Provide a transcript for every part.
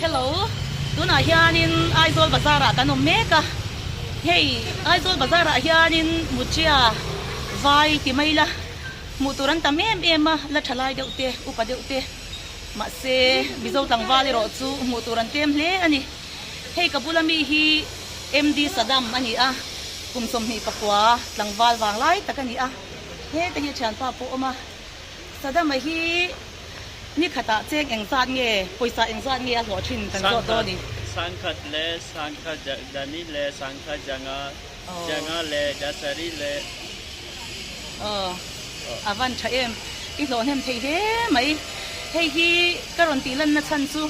Hello, tunah hianin Aizawl bazar ah kan awm mek a, hei Aizawl bazar ah hianin Mutia vai ti mai la hmuh tur an tam em em a, la tha lai deuh te, upa deuh te, mahse Mizo tlangval erawh chu hmuh tur an tlem hle a ni. Hei ka bula mi hi MD Saddam a ni a, kum 24 tlangval vang lai tak a ni a, heta hi a thianpa pawh a awm a, Saddam-a hi Ni khatah cheng engzat nge, pawisa engzat nge a hlawh thin kan zawt dawn a ni. Sangkhat le sangkhat jani le sangkhat janga, janga le jasari le. Aw, a van tha em, i hlawh hnem thei hle mai. Hei hi ka rawn tih lanna chhan chu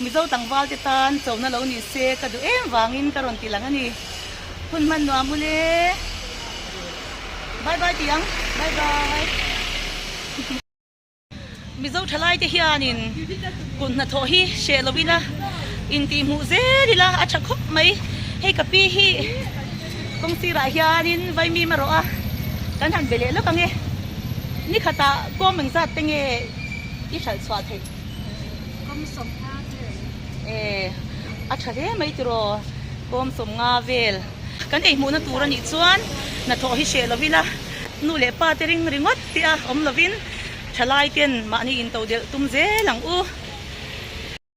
Mizo tlangval te tan chona lo ni se ka duh em vangin ka rawn ti lang a ni. Hun hman nuam u le. Bye bye ti ang, bye bye. Mizo thalaite hianin kut hnathawh hi hreh lo ila, intihhmuh zel ila a tha khawp mai. Hei ka pi hi kawng sirah hianin vaimim a rawh a, kan han be leh lawk ang e. Ni khatah kawm engzat te nge i hralh chhuah theih? Kawm 50 vel. E, a tha hle mai tiraw, kawm 50 vel. Kan eihmuhna tur a nih chuan hnathawh hi hreh lo ila, nu leh pa te ring ringawt te a awm lovin thalai ten mahni intodelh tum zel ang u.